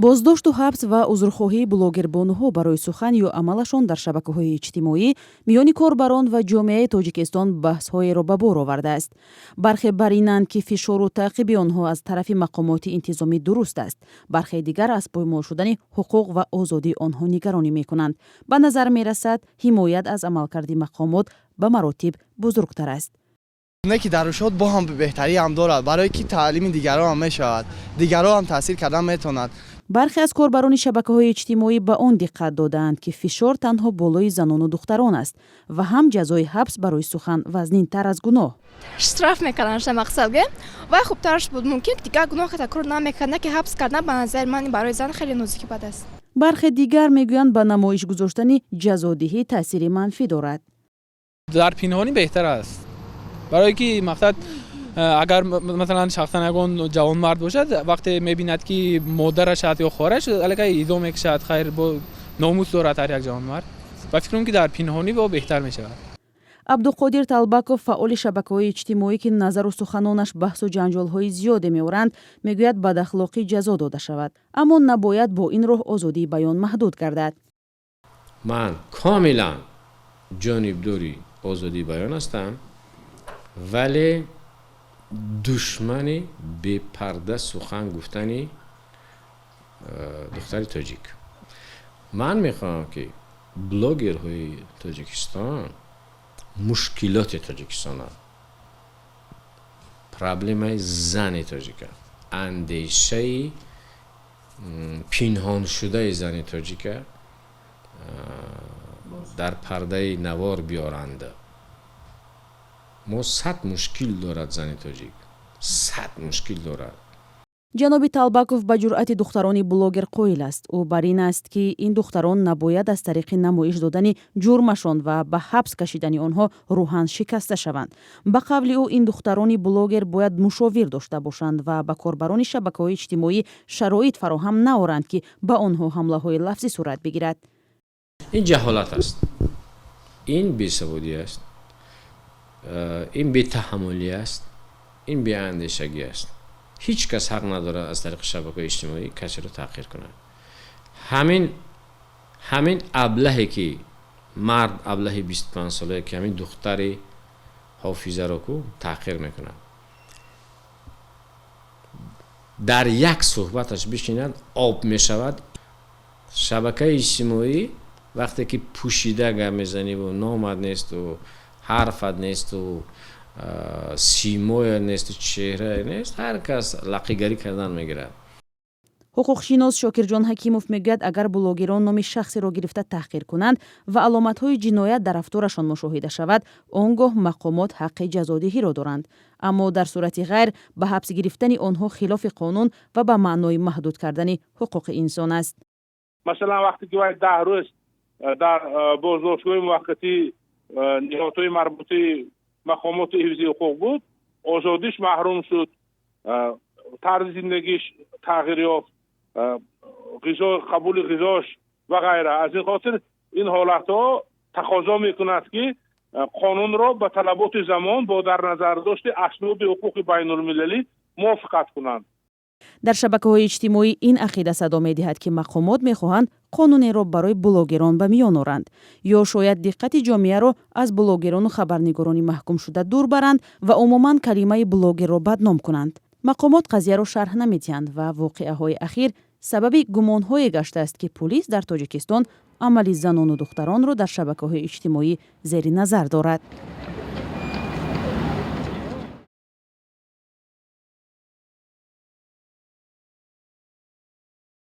Боздошту ҳабс ва узрхоҳии блогербонуҳо барои сухан ё амалашон дар шабакаҳои иҷтимоӣ миёни корбарон ва ҷомеаи Тоҷикистон баҳсҳоеро ба бор овардааст. Бархе бар инанд, ки фишору таъқиби онҳо аз тарафи мақомоти интизомӣ дуруст аст, бархе дигар аз поймол шудани ҳуқуқ ва озодии онҳо нигаронӣ мекунанд. Ба назар мерасад, ҳимоят аз амалкарди мақомот ба маротиб бузургтар аст. Не ки дар ушод бо ҳам беҳтарӣ ҳам дорад, барое ки таълими дигарро ҳам мешавад, дигарро ҳам таъсир кардан метавонад. Бархе аз корбарони шабакаҳои иҷтимоӣ ба он диққат додаанд, ки фишор танҳо болои занону духтарон аст ва ҳам ҷазои ҳабс барои сухан вазнинтар аз гуноҳ. Штраф мекарданша, мақсад ге вай хубтарш буд. Мумкин дигар гуноҳ такрор намекард, на ки ҳабс кардан ба назари ман барои зан хеле нозуки бад аст. Бархе дигар мегӯянд, ба намоиш гузоштани ҷазодиҳӣ таъсири манфӣ дорад. Дар пинҳонӣ беҳтар аст, барое ки мақсад, агар масалан шахсан ягон ҷавонмард бошад, вақте мебинад, ки модараш аст ё хоҳараш, аллакай изо мекашад. Хайр, бо номус дорад ҳар як ҷавонмард. Ба фикрам, ки дар пинҳонӣ бо беҳтар мешавад. Абдуқодир Талбаков, фаъоли шабакаҳои иҷтимоӣ, ки назару суханонаш баҳсу ҷанҷолҳои зиёде меоранд, мегӯяд, бадахлоқӣ ҷазо дода шавад, аммо набояд бо ин роҳ озодии баён маҳдуд гардад. Ман комилан ҷонибдори озодии баён ҳастам, вале душмани бепарда сухан гуфтани духтари тоҷик. Ман мехоҳам, ки блогерҳои Тоҷикистон мушкилоти Тоҷикистона, проблемаи зани тоҷика, андешаи пинҳоншудаи зани тоҷика дар пардаи навор биёранд. Мо 100 мушкил дорад зани тоҷик, 100 мушкил дорад. Ҷаноби Талбаков ба ҷуръати духтарони блогер қоил аст. Ӯ бар ин аст, ки ин духтарон набояд аз тариқи намоиш додани ҷурмашон ва ба ҳабс кашидани онҳо рӯҳан шикаста шаванд. Ба қавли ӯ, ин духтарони блогер бояд мушовир дошта бошанд ва ба корбарони шабакаҳои иҷтимоӣ шароит фароҳам наоранд, ки ба онҳо ҳамлаҳои лафзӣ сурат бигирад. Ин ҷаҳолат аст, ин бесаводӣ аст, ин бетаҳаммулӣ аст, ин беандешагӣ аст. Ҳеҷ кас ҳақ надорад аз тариқи шабакаҳои иҷтимоӣ касеро таҳқир кунад. Ҳамин аблаҳе ки мард, аблаҳи 25-солае, ки ҳамин духтари ҳофизаро ку таҳқир мекунад, дар як суҳбаташ бишинад, об мешавад. Шабакаи иҷтимоӣ вақте ки пӯшида гап мезаниву номат несту ҳарфат несту симоя несту чеҳрае нест, ҳар кас лақигарӣ кардан мегирад. Ҳуқуқшинос Шокирҷон Ҳакимов мегӯяд, агар блогерон номи шахсеро гирифта таҳқир кунанд ва аломатҳои ҷиноят дар рафторашон мушоҳида шавад, он гоҳ мақомот ҳаққи ҷазодиҳиро доранд, аммо дар сурати ғайр ба ҳабс гирифтани онҳо хилофи қонун ва ба маънои маҳдуд кардани ҳуқуқи инсон аст. Масалан, вақте ки вай 10 рӯз дар боздоштгоҳи муваққатӣ ниҳодҳои марбути мақомоти ҳифзи ҳуқуқ буд, озодиш маҳрум шуд, тарзи зиндагиш тағйир ёфт, ғизо, қабули ғизош ва ғайра. Аз ин хотир ин ҳолатҳо тақозо мекунад, ки қонунро ба талаботи замон бо дар назардошти асноди ҳуқуқи байнулмилалӣ мувофиқат кунанд. Дар шабакаҳои иҷтимоӣ ин ақида садо медиҳад, ки мақомот мехоҳанд қонунеро барои блогерон ба миён оранд ё шояд диққати ҷомеаро аз блогерону хабарнигорони маҳкумшуда дур баранд ва умуман калимаи блогерро бадном кунанд. Мақомот қазияро шарҳ намедиҳанд ва воқеаҳои ахир сабаби гумонҳое гаштааст, ки пулис дар Тоҷикистон амали занону духтаронро дар шабакаҳои иҷтимоӣ зери назар дорад.